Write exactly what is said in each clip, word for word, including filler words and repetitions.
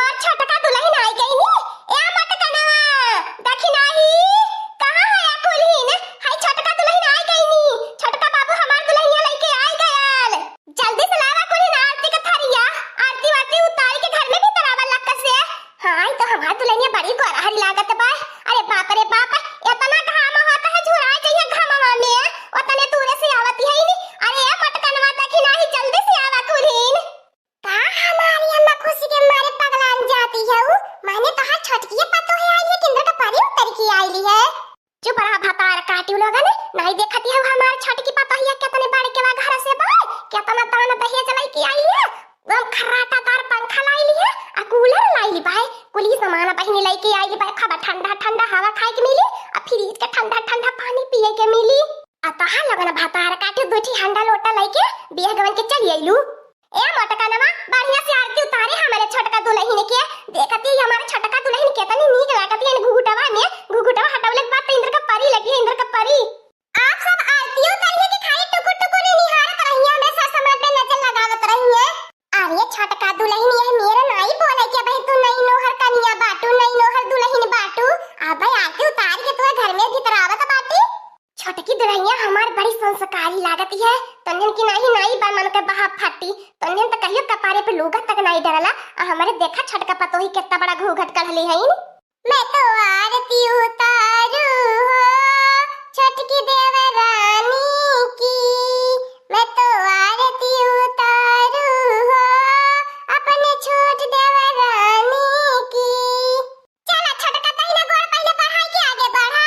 और छोटका दुलहिन आई गइनी। ए मोटकनवा, देखी नाही, कहाँ है या कुलहिन? हाय छोटका दुलहिन आई गइनी। छोटका बाबू हमार दुलहिनिया लइके आई गयल। जल्दी से लावा कुलहिन आरती के थरिया, आरती वारती उतारी के घर में भीतर आवा लक्क से। हाँ, ई तो हमार दुलहिनिया बड़ी गोरहरी लागत बा। अरे बाप रे बाप, एतना घाम होत है, झुरा जइहे घामवा में, ओतने दूरे से आवत है नी। अरे ए मोटकनवा, देखी नाही, जल्दी से आवा कुलहिन। का हमारी अम्मा खुशी के मारे पगलान जाती है? उ माने तोहार छोटकिए पतोह आई है कि इंद्र का परी उतर के आइली है? चुप रहा भतार काटियो लोगन, नहीं देखती है हमार छोटकी पतोहिया कितने बड़े के बा घर से बा, कितना दान दहेज लइके आई है, एकदम खर्राटादार पंखा लाइली है, आ कूलर लाइली बा, कुली सामान बहिनी लइके आइली बा, खूब ठंडा ठंडा हवा खाए के मिली, आ फ्रिज के ठंडा ठंडा पानी पिए के मिली। आ तोहार लोगन भतार काटियो दू ठी हंडा लोटा लइके बियाह गवन के चली आइलू। ए मोटकनवा, बढ़िया से आरती उतारे हमरे छोटका दुलहिन के। देखती हमरे छोटका दुलहिन केतनी नीक लागती है घुघुटवा में। घुघुटवा हटौले के बाद तो इंद्र का परी लगी है, इंद्र का परी। आप सब आरती उतारिए के खाली टुकुर टुकुर निहारत रहिए, हमेशा समझ में नजर लगावत रहिए। अरे छोटका दुलहिन, यह मेरा नाई बोले के भाई, तू नई नोहर कनिया बाटू, नई नोहर दुलहिन बाटू। अब आरती उतार के तू घर में भीतर आवत बाटी। छोटकी दुलहिनिया हमार बड़ी संस्कारी लागत है। तन्हन की नाही नाही बा मन के बहा फटी। तन्हन त कहियो कपारे पे लूगा तक नाही डरला। आ हमरे देखा छोटका पतोही केतना बड़ा घूघट कढ़ले हईन। मैं तो आरती उतारू हो छोटकी देवरानी की, मैं तो आरती उतारू हो अपने छोट देवरानी की। चला छोटका तहिना गोड़ पहिले बढ़ाई के आगे बढ़ा।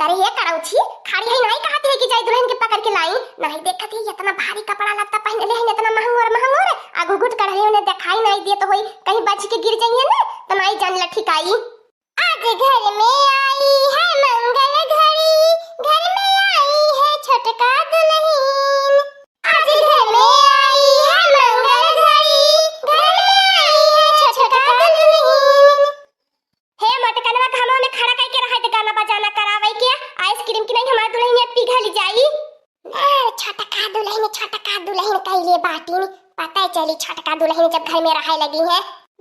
करे ये करौछी, खड़ी है नाही कहती है कि जाई दुलहिन के पकड़ के लाई। नाही देखत है इतना भारी कपड़ा लत्ता पहिनले है, इतना महंगोर महंगोर, आ घुघुट कढ़ले उन्हें देखाई नाही देत होई, कहीं बच के गिर जाइए ना तो नाही जान लठिकाई। आज घर में आई है मंगल घड़ी, घर में आई है छोटका दुलहिन। आज घर में आई है मंगल घड़ी, घर में आई है छोटका दुलहिन। हे मोटकनवा, घामवा में खड़ा कइके रहे त गाना बजाना करावे के, आइसक्रीम की नाही हमार दुलहिनिया पिघल जाई। ना, छोटका दुलहिन, छोटका दुलहिन कइले बाटिन, पता चली छोटका दुलहिन जब घर में रहे लगी है।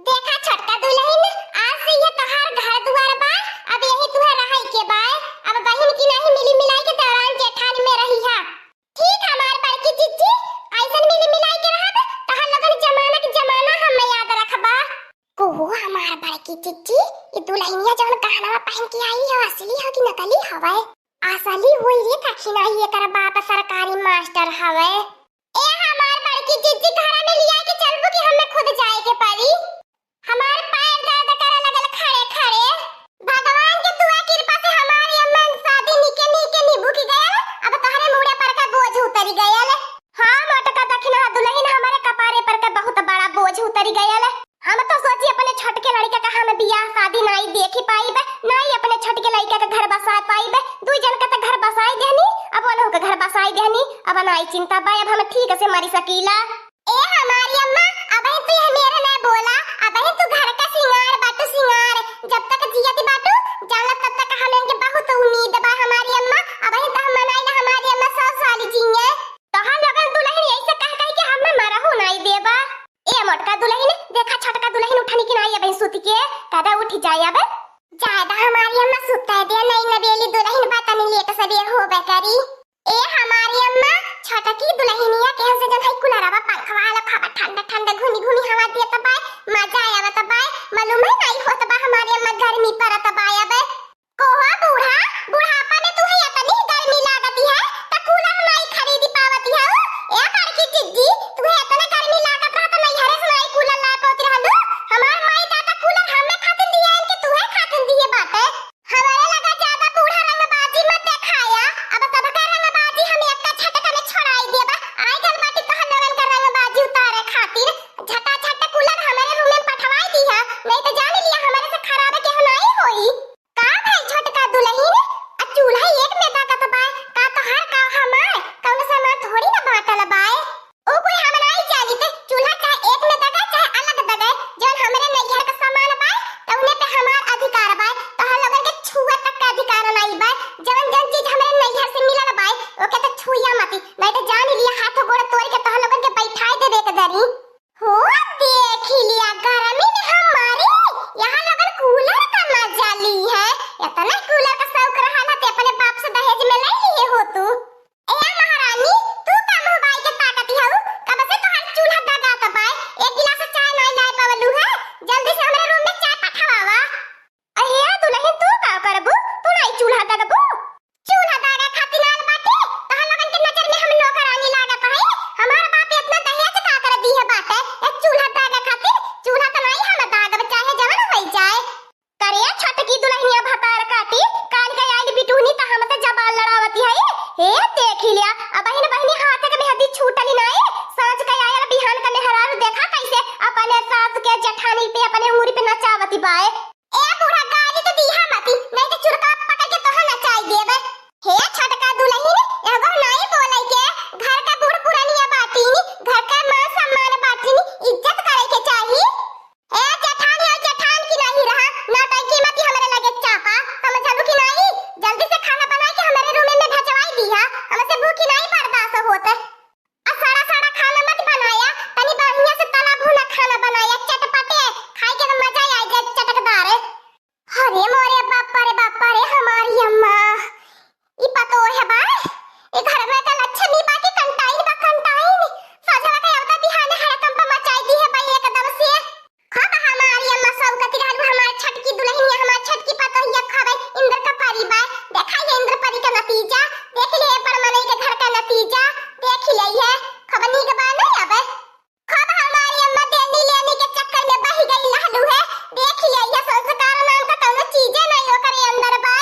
देखा छोटका दुलहिन, आज से ये तोहार घर दुआर बा, अब यही तुहे रहे के बा। अब बहिन की नाही मिली मिलाई के देवरान जेठान में रही है। ठीक हमार बड़की जिज्जी, ऐसन मिली मिलाई के रहब, तोहार लोगन जमाना के जमाना हम याद रखबा। कोहो हमार बड़की जिज्जी, ई दुलहिनिया जौन गहनवा पहिन के आई है, असली है कि नकली हवे? असली होई रे, कखी नाही एकर बाप सरकारी मास्टर हवे। ए हमार बड़की जिज्जी, घरा में लिया के चलबू कि हमें खुद जाए के पड़ी? हमार पैर दर्द करे लगल खड़े खड़े। भगवान के दुआ कृपा से हमारी अम्मा शादी निके निके निभुक गयल। अब तोहरे मूड़े पर का बोझ उतरी गयल। हाँ मोटका दखिना दुलहिन, हमारे कपारे पर का बहुत बड़ा बोझ उतरी गयल। हम तो सोची अपने छोटके लड़का का हम बियाह शादी नाई देखी पाइब, नाई अपने छोटके लड़का का घर बसा पाइब। दुई जन का तो घर बसाई देहनी, अब उन्हों का घर बसाई देहनी, अब नाई चिंता बा, अब हम ठीक से मरी सकीला। ए हमारी अम्मा, अबहीं तू यह मेरे न बोला, अबहीं तू घर का सिंगार बाटू सिंगार, जब तक जियत बाटू, जानत तब तक हम इनके बहुत उम्मीद बा हमारी अम्मा, अबहीं तो हम मनाई ना हमारी अम्मा सौ साल जिए। तोहार लोगन दुलहिन ऐसे कह कह के हमें मरहू नाई देबा। ए मोटका दुलहिन, देखा छोटका दुलहिन उठनी की नाई अबहीं सुत के, कदा उठ जाए अब। ज्यादा हमारी अम्मा सुता दे, नई नवेली दुलहिन बा, तनी लेट सबेर होबे करी। ए हमारी अम्मा, छोटकी दुलहिनिया के हमसे जन है कुलरवा पंखवा वाला खाबा, ठंडा ठंडा घूमी घूमी हवा देत बाय, मजा आवत बाय, मालूम है नाई होत बा हमारी अम्मा गर्मी परत बाय। अब कोहा बूढ़ा, बुढ़ापा में तुहे इतनी गर्मी लागती है, त कूलर नाई खरीदी पावती है। ए बड़की जिज्जी, तुहे इतना गर्मी लागत रहा त नैहरे से नाई कूलर ला पावती रहलू। हमार माई दादा कूलर हमें खातिर दिए, इनके तुहे खातिर दिए बाटे। हमारे लगा ज्यादा बूढ़ा रंगबाजी मत देखाया, अब सबका रंगबाजी हम एक झटका में छोड़ाई देबा। आई गल बाटी तोहर लोगन का रंगबाजी उतारे खातिर। झटा झट कूलर हमारे रूम में पठवाई दिहा, नहीं तो जान लिया हमारे से खराब केहू नाई होई। जल्दी से हमरे रूम में चाय पठवावा। अहे दुलहिन, तू का करबू? तू नाई चूल्हा दगबू? चूल्हा दागे खातिर नाल बाटी, तोहर लोगन के नजर में हम नौकरानी लागत हई? हमार बाप इतना दहेज का कर दिहे बाटे? एक चूल्हा दागे खातिर? चूल्हा त नाई हम दागब, चाहे जवन होई जाए। करे छोटकी दुलहिनिया भतार काटी, काल के आइल बिटुहनी त हमसे जबान लड़ावती है। हे देखी लिया, अबहिन बहिनी हाथ के मेहंदी छूटली नाई, सांझ के आयल बिहान के मेहरारू देखा कैसे अपने सास के जेठानी पे अपने उंगली पे नचावती बाए। ए बूढ़ा, गाली तो दीहा मती, नहीं तो चुरका पकड़ के तोहा नचाई देबे। हे छोटका दुलहिन, एगो नाई बोले के, घर का बूढ़ पुरानिया बाटिन, घर का मान सम्मान बाटिन, इज्जत करे के चाही। ए जेठान, ए जेठान की नाई रहा, नौटंकी मती हमरे लगे चापा, समझलू कि नाई? जल्दी से खाना बनाई के हमरे रूम में भेजवाई दीहा, हमसे भूखी नाई बर्दाश्त होत। आ सड़ा सड़ा खाना मत बनाया, तनी बढ़िया से तला भुना खाना बनाया, चटपटे, खाए के तो मजा ही आ जाए, चटकदार। अरे मोरे बापा रे बापा रे, हमारी अम्मा, ई पतोह बा, ई घर में का लक्ष्मी बा कि कंटाइन बा, कंटाइन। सजवा के अवता बिहाने हड़कंप मचाई दिहे बा एकदम से। खूब हमारी अम्मा सौगति रहलू, हमार छोटकी दुलहिनिया, हमार छोटकी पतोहिया खूब इंद्र का परी बा। देखा ये इंद्र परी का नतीजा, देख लिए बड़ मनई के घर का नतीजा, देख लिए ये खूब नीक बा नहीं अब। खूब हमारी अम्मा देनी लेनी के चक्कर में बही गई रहलू है, देख लिए ये संस्कार नाम का कौनो चीजे नहीं ओकरे अंदर बा।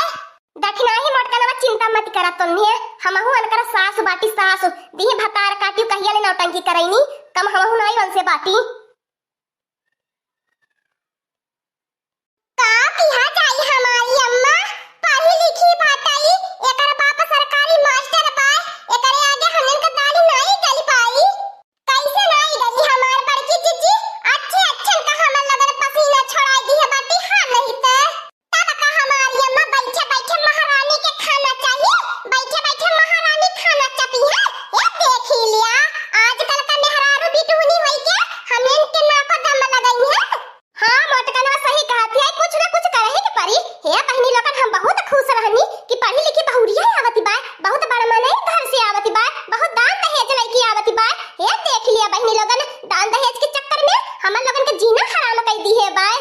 दखिनाही मोटकनवा चिंता मत करा तोन्हे, हमहू अनकर सास बाटी सास, दिहे भतार काटियो कहिया ले नौटंकी करैनी, कम हमहू नाई उनसे बाटी। का किहा जाई हमारी अम्मा, पढ़ी लिखी बाटई, एकर बाप सरकारी मास्टर बा, एकरे आगे हमन के दाली नाई गल पाई। कैसे नाई गली हमार बड़की जीजी, अच्छे अच्छन का हमन लगन पसीना छोड़ाई दिहे बाटी, हाँ नहीं त। तब का हमारी अम्मा बैठे बैठे महारानी के खाना चाहिए, बैठे बैठे महारानी खाना चपी है। ये देखी लिया, आजकल का मेहरारू बिटूनी होई के हमन के नाको दम लगई है। हाँ, मोटकनवा सही कहत है, कुछ ना कुछ करही के परी। हे बहिनी लोगन, हम बहुत खुश रहनी कि पढ़ी लिखी बहुरिया आवत बाय, बहुत बड़ मनई घर से आवत बाय, बहुत दान दहेज लइके आवत बाय। हे देख लिया बहिनी लोगन, दान दहेज के चक्कर में हमन लोगन के जीना हराम कई दिहे बाय।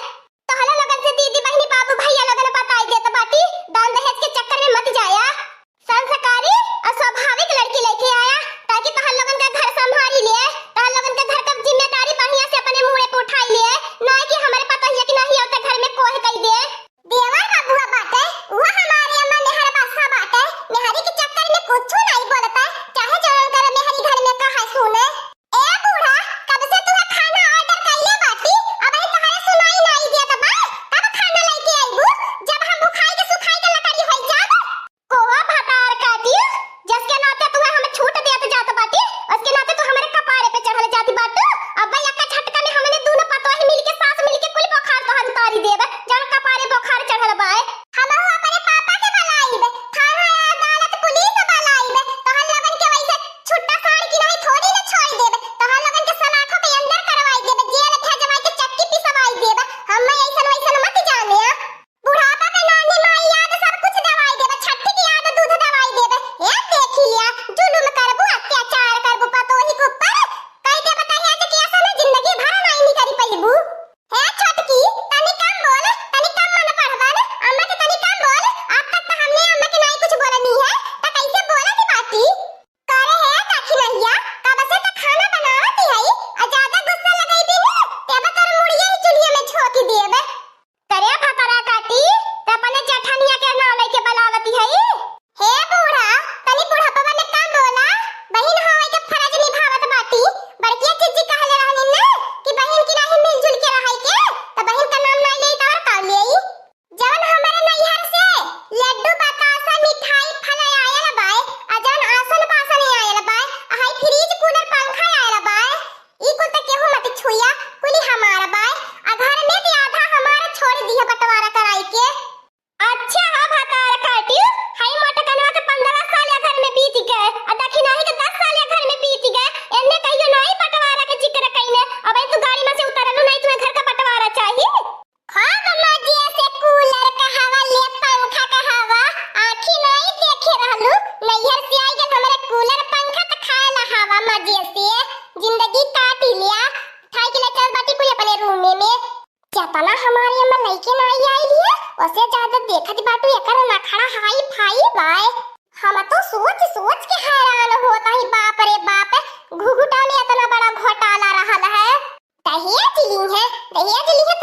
तोहरा लोगन से दीदी, बहिनी, बाबू, भैया लोगन बताई देत बाटी, दान दहेज के चक्कर में मत जाया। संस्कारी और स्वाभाविक लड़की लेके आया, ताकि तोहर लोगन का घर संभारी ले, तोहर लोगन का घर का जिम्मेदारी बढ़िया से अपने मूड़े पे उठाई ले, ना कि हमरे पतोहिया की नहीं होते घर में कोह कई दे। देवर बबुआ बाटे, उहो हमारे अम्मा मेहर बासा बाटे, मेहरी के चक्कर में कुछ नहीं बोलता, चाहे जौन करे मेहरी घर में कहा सुने। ए बूढ़ा, कब से तुहे खाना order कइले बाटी, अबही तोहरे सुनाई नाई देत बा? कब खाना लइके अइबू, जब हम भुखाई के सुखाई के लकड़ी होई जाब? कोहा भतार काटी, जसके नाते तुहे हम छूट देत जात बाटी, उसके नाते तू हमरे कपारे पे चढ़ल जात बाटू। अब्बा एक्का झटका में हमने दूनो पतोह मिलके, सास मिलके कुल बोखार तोहर उतारी देब, जौन कपारे बोखार चढ़ल बाए। हमहू अपने पापा के बलाइब, थाना अदालत पुलिस बलाइब, तोहर लोगन के वैसे छुट्टा साड़ की नहीं थोड़ी न छोड़ देब, तोहर लोगन के सलाखों के अंदर करवाई देब, जेल भेजवाई के चक्की पिसवाई देब। हम ऐसन वैसन मत जाने। बुढ़ापा के नानी माई याद सब कुछ दवाई देब, छठी की याद दूध दवाई देब। ए देखी लिया, जुलुम करबू, अत्याचार करबू पतोही के ऊपर, कह देब दहेज के ऐसा ना जिंदगी भर नाई निकरी पइबू। हे छोटकी, तनी कम बोल, तनी कम मन पढ़बन, अम्मा के तनी कम बोल। अब तक त हमने अम्मा के नाई कुछ बोलनी है, त कैसे बोलत बाटी? करे हे दखिनहिया, कब से त खाना बनावत ही हई, आ ज्यादा गुस्सा लगइबी न, तेबे तोर मुड़िया ही चुल्हिया में झोंक देब। इतना हमारे एमा लइके नाई आइल है, ओसे ज्यादा देखत बाटू एकर नखड़ा हाई फाई बाय। हम तो सोच सोच के हैरान होत ही, बाप रे बाप, घुघुटा में इतना बड़ा घोटाला रहल है। दहेज ली है, दहेज ली है,